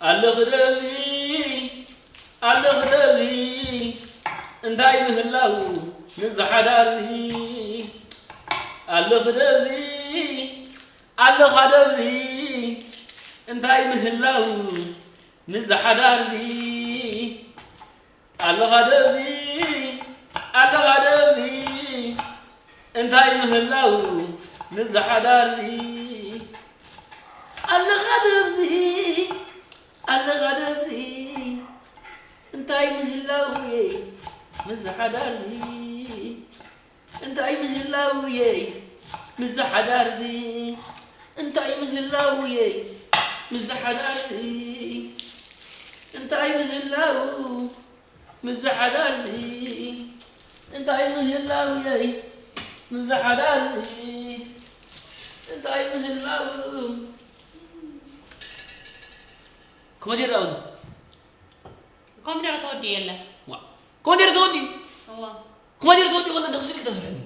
ኣለኺ ደብዚ፣ ኣለኺ ደብዚ፣ እንታይ ምህላው ንዝሓዳርዚ? ኣለኺ ደብዚ፣ ኣለኻ ደብዚ፣ እንታይ ምህላው ንዝሓዳርዚ? ኣለኻ ደብዚ፣ ኣለኻ ደብዚ፣ እንታይ ምህላው ንዝሓዳርዚ? ኣለኻ ደብዚ፣ ኣለኻ ደብዚ፣ እንታይ ምህላው እየ ንዝሓዳርዚ? እንታይ ምህላው እየ ንዝሓዳርዚ? እንታይ ምህላው እየ ንዝሓዳርዚ? እንታይ ምህላው ንዝሓዳርዚ? እንታይ ምህላው እየ ንዝሓዳርዚ? እንታይ ምህላው? ኮመዲራ ኣብዚ ኮሚደረ ተወዲኡ የለ። ዋ፣ ኮመዲራ ተወዲኡ? እዋ። ኮመዲራ ተወዲኡ ከሎ ድኽስል ክተስርሕኒ?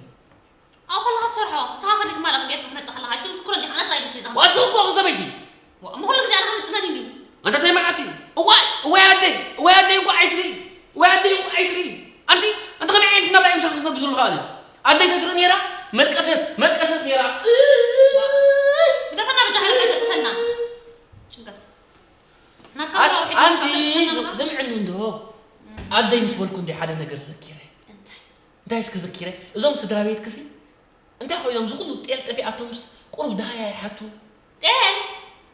ኣብ ከለኻ ትሰርሖ፣ ንስኻ ከዲት ማራ ጌርካ ክትመጽእ ከለኻ፣ እጅ ዝኩረ እንዲኻ፣ ኣነ ጥራይ ደስ ይዛም። ዋስኽ እኮ ሰበይቲ። ዋ፣ እሞ ኩሉ ግዜ ኣነ ከምጽእ መን እዩ? ኣንታ እንታይ መዓት እዩ? እዋይ፣ እዋይ ኣደይ፣ እዋይ ኣደይ እንኳዕ ኣይትርኢ፣ እዋይ ኣደይ እንኳዕ ኣይትርኢ። ኣንቲ፣ ኣንቲ ከመይ ዓይነት ናብራ እዩ ምሳኺ ዝነብር ዘለኹ ኣነ? ኣደይ ተትርኢ ነይራ፣ መልቀሰት፣ መልቀሰት ነይራ። ዋ፣ ብዘፈና በጃ ሓደ ከይተቅሰና። ጭንቀት። ናትካ ኣት-፣ ብላው ሒዝካ ኣንቲ ትፈልጥ ስ-፣ ዘለኻ? ስምዕኒ እንዶ። እም። ኣደይ ምስ በልኩ እንደ ሓደ ነገር ዘኪረ። እንታይ? እንታይ እስኪ ዘኪረ? እዞም ስድራ ቤት ክሲ እንታይ ኮይኖም ዝኹሉ ጤል ጠፊኣቶምስ ቁሩብ ደሃያ ይሓቱ። ጤል?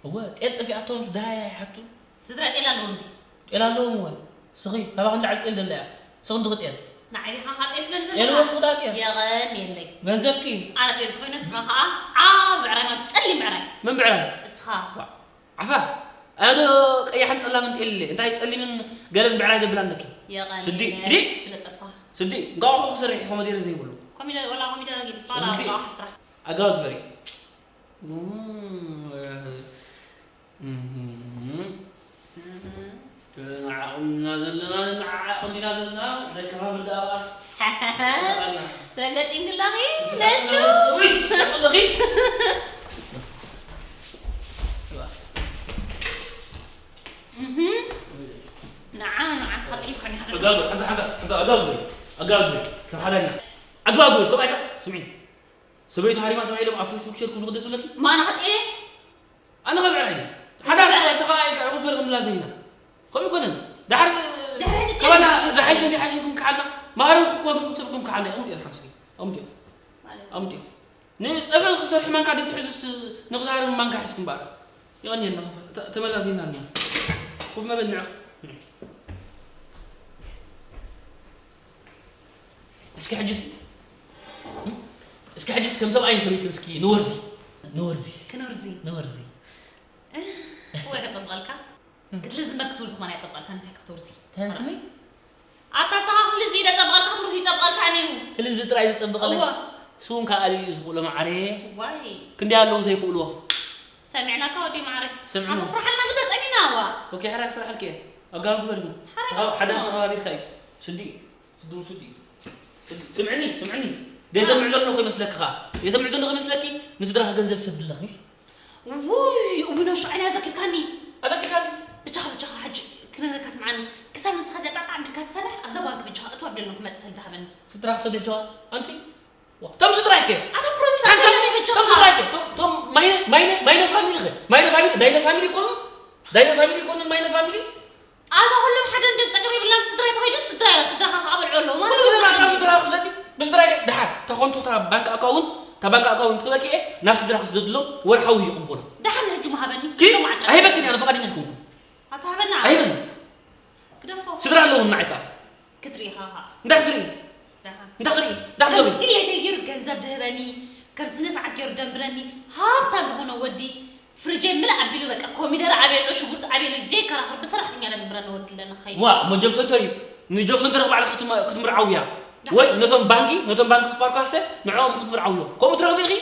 እወ፣ ጤል ጠፊኣቶምስ ደሃያ ይሓቱ። ስድራ ጤል ኣለዎም ድዩ? ጤል ኣለዎም እወ። ስኺ፣ ካባኺ ንላዕሊ ጤል ደለያ። ስኺ እንድኺ ጤል። ንዓይ ዲኻ ኻብ ጤል ትበልዕ ጤል ዘለኻ? ወስኹ ዳ ጤል? የቐንየለይ። ገንዘብኪ? ኣነ ጤል ተኾይነ እስኻ ኸኣ ዓቢ ብዕራይ ማለት ጸሊም ብዕራይ። ምን ብዕራይ? እስኻ። ዋ፣ ዓፋፍ። ኣዶ ቀያሕን ጸላምን ጤል እለ። እንታይ ጸሊምን ገለን ብዕራይ ደብላ ኣለኪ? የቐንየለይ ስዲ፣ ሂዲ። ስለ ጸፋ። ስዲ፣ እንቋቑሖ ክሰርሕ እዩ ኮመዲረ ዘይብሉ። ኮሚደረ፣ ወላ ኮሚደረ ሂዲ። ፋራ ስዲ። ፋራ ስራሕ። ኣጋው ግበሪ። እም፣ እም። እም። ንዓቕምና ዘለና፣ ንዓቕምና ዘለና፣ ደቂ ባብል ደኣ በኣስ። ተገጢምክላኺ፣ ነሹ። ውይ፣ ኣለኺ። እም። ንዓ፣ ንዓስኻ ጽሒፍካኒ። ኣጋብ፣ ሓንታ፣ ሓንታ፣ ሓንታ፣ ኣጋብ፣ ኣጋብ፣ ሰብ ሓዳኛ። ኣጋብ፣ ሰብኣይካ፣ ስምዒ። ሰበይቱ ሃሪማ ተባሂሎም ኣብ ፌስቡክ ሸር ክብሉ ክደስ ብለኪ? ማና ሓጢኤ? ኣነ ኸብዕር ኣይነ። ሓዳር ተኻ-፣ ተኻኢልካ ኢኹም ፈርቕ እንድላ ዘይና። ከምኡ ኣይኮነን። ድሓር ድሕሪ ሕጂ ከባና ኬፍ ዝሓይሸ እንዲ ሓይሽኩም ክሓልና፣ ማህረም ክኮን ሰብኩም ክሓልና፣ ኣምጥዮ ሓምስኪ። ኣምጥዮ። ማለት? ኣምጥዮ። ንጸብሒ ክሰርሒ ማንካ ደይ ትሕዙስ ንኽዛረብ ማንካ ሒዝኩም በኣር። ይቐንየልና፣ ተ-፣ ተመዛዚና ኣለና። ኮፍ መበል ንዕኽ። እስኪ ሕጅስ፣ እም? እስኪ ሕጅስ ከም ሰብኣይን ሰበይትን እስኪ ንወርዚ፣ ንወርዚ፣ ክንወርዚ። ንወርዚ። ወይ ከጸብቐልካ? እም። ክትልዝመ ክትውርዚ ኾነ የጸብቐልካ፣ እንታይ ክትወርዚ? እንታይ ትብሊ? ኣታ ንስኻ ክትልዚ ይደ ጸብቐልካ፣ ክትውርዚ ይጸብቐልካ ነዩ። ክልዚ ጥራይ ዘጸብቐለይ? እዋ። ስውን ከኣ ኣልዩ እዩ ዝኽእሎ መዓረየ። ዋይ። ክንደይ ኣለዉ ዘይክእልዎ? ሰሚዕናካ ወዲ መዓረይ። ስምዕኒ። ኣታ ስራሓልና ግዳ ጠሚና፣ ዋ። ኦኬ፣ ሕራይ ክስራሓልኪ እየ። ኣጋሩ ግበሪ ግን። ሕራይ ተኻ-፣ ሓደ ክስራሕ። ተኸባቢርካ እዩ። ስዲ። ስዲ፣ ስዲ። ስዲ። ስምዕኒ፣ ስምዕኒ። ደይሰምዕ ዘለኹ ይመስለኪ ኸዓ? ደይሰምዕ ዘለኹ ይመስለኪ? ንስድራኻ ገንዘብ ትሰድለኺ፣ ምሽ? ውይ፣ እውይ፣ ነሹ ዓይነይ ኣዘኪርካኒ። ኣዘኪርካኒ? ብቻኻ፣ ብቻኻ፣ ሕጂ ክነግረካ ስምዓኒ። ክሳብ ንስኻ እዚኣ ጣዕጣዕ ኣቢልካ ትሰርሕ፣ ኣብዛ ባንክ ብቻኻ እትዋ ኣቢለና ክመጽእ ሰልዲ ሃበኒ። ስድራኻ ሰደጅዋ፣ ኣንቲ? ዋ፣ ቶም ስድራይከ? ኣታ ፕሮሚስ ሓንሳብ፣ ኣቢለና ብቻኻ። ቶም ስድራይከ? ቶም፣ ቶም ማይነ፣ ማይነ፣ ማይነ ፋሚሊ ኸ? ማይነ ፋሚሊ፣ ዳይነ ፋሚሊ ይኮኑ? ዳይነ ፋሚሊ ይኮኑ፣ ማይነ ፋሚሊ? ኣታ ኩሎም ሓደ እንድዮም፣ ጸገም የብልናን። ስድራይ ተኸይዱ ስድራይ፣ ስድራኻ ክዓብልዑ ኣለዎ ማለት ኩሉ ግዜ እዩ። ናብ ስድራኻ ክሰዲ፣ ብስድራይ ደይ-፣ ደሓር፣ ተኾንቶ እታ ባንክ ኣካውንት፣ እታ ባንክ ኣካውንት ክበኪ እየ፣ ናብ ስድራኻ ክሰድሎም ወርሓዊ ይቕበሎ። ደሓር ንሕጂ ምሃበኒ። ኪ-፣ ክልተ መዓልቲ ኣይበክን እየ፣ ኣነ ፈቓደኛ ኣይኮንኩን። ኣታ ሃበና። ኣይበን። ግደፎ። ስድራ ኣለዎም ንዓይ ከኣ። ክትርኢ ኢኻ ኸኣ። እንታይ ክትርኢ? ደሓር። እንታይ ክትርኢ? እንታይ ክትገብሪ? ከም ድሌተይ ገይሩ ገንዘብ ድህበኒ፣ ከም ስነ ስርዓት ገይሩ ደንብረኒ። ሃብታም ዝኾነ ወዲ ፍሪጀይ ምልእ ኣቢሉ በቃ ኮሚደረ ኣበይ ኣሎ ሽጉርቲ ኣበይ ኣሎ ደይከራኸር ብሰራሕተኛ ደንብረኒ ወዲ ኣለና ኸይዱ። ዋ እሞ ጆብ ሰንተር እዩ። ንጆብ ሰንተር ባዕልኺ ክትም- ክትምርዓውያ ወይ ነቶም ባንኪ ነቶም ባንኪ ስፓርካሰ ንዕኦም ክትምርዓውዮ ከምኡ ትረኽቢ ኢኺ።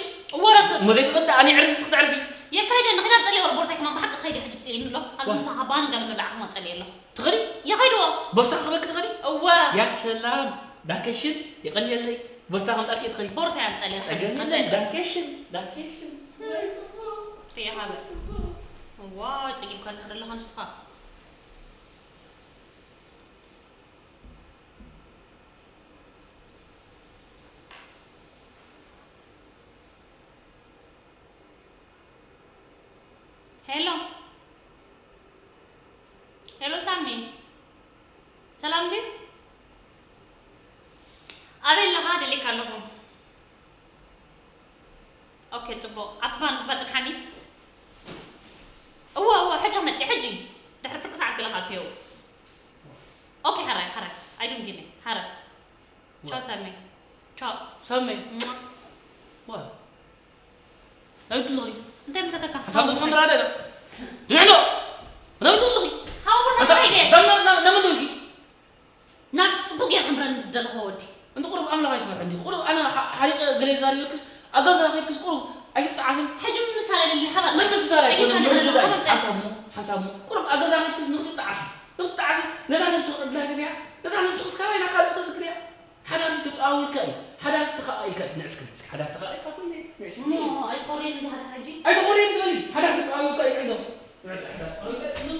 ወረክ እሞ ዘይትኽእሊ ኣነ የዕርፊ ንስኺ ተዕርፊ። የካይደ ንኺዳ ጸልየ ወር ቦርሳይ ከማን ብሓቂ ኸይደ ሕጂ ጽልኒ ኣሎ ኣብዚ ምሳኻ ባን ገለ መብላዕ ከማን ጸልየ ኣለኹ። ትኽእሊ? ይኸይድዎ። ቦርሳ ክበኪ ትኽእሊ? እወ። ያ ሰላም። ዳንከሽን የቐንየለይ። ቦርሳ ከምጻልኪ ትኽእሊ? ቦርሳ ያምጸልየ ጸገም የለን። ዳንከሽን ዳንከሽን። ርያ ሃበ። እዋ ጸጊብካ ኣለኻ ደለኻ ንስኻ። ሄሎ ሄሎ ሳሚ ሰላም ድዩ? ኣበይ ኣለኻ? ደሊካ ኣለኹ። ኦኬ ጽቡቕ። ኣብቲ ባንክ ባጽንሓኒ። እወ እወ ሕጂ መጽእ ሕጂ ድሕሪ ፍርቂ ሰዓት ገለ ክኣቱ እየ። ኦኬ ሕራይ ሕራይ ኣይዱንጊኒ ሕራይ። ቻው ሳሚ። ቻው። ሳሚ። ዋ። ናብይ ትልኺ? እንታይ ምተተካ? ሓሳብ ዝኹን ራደ። ንዕዶ። ናብይ ትልኺ? ሓው ቦርሳ እንታይ ኢለ? ዘምና ነምን ትልኺ? ናብ ጽቡቅ ጌር ክምረን ደለኹ ወዲ። እንተ ቁሩብ ኣምላኽ ኣይትፈርሒ እንዲ ቁሩብ ኣነ ሓሪቀ ገለ ዛሪበክስ ኣብ ገዛ ከይድክስ ቁሩብ ኣይትጣዓስን። ሕጂ ምሳለ ደሊ ሓባ። ምን ምሳለ ኣይኮነን ይርድዳ እዩ። ሓንሳብ እሞ ሓንሳብ እሞ ቁሩብ ኣብ ገዛ ከይድክስ ንክትጣዓሲ ንክትጣዓስስ ነዛ ነብስኺ ዕድላ ትብያ ነዛ ነብስኺስ ካባይ ናብ ካልእ ተዝክርያ። ሓዳርስ ተጻዊርካ እዩ። ሓዳርስ ተኻኣኢልካ እዩ። ንዕስክን እስኪ ሓዳር ተኻኣኢልካ ኮይነ ንዕስክን። እሞ ኣይትኾርየኒ እንዲ ሓዳር ሕጂ። ኣይትኾርየኒ ትበሊ። ሓዳር ተጻዊርካ እዩ። ዕዶ። ዕዶ ሓዳር ተጻዊርካ እዩ።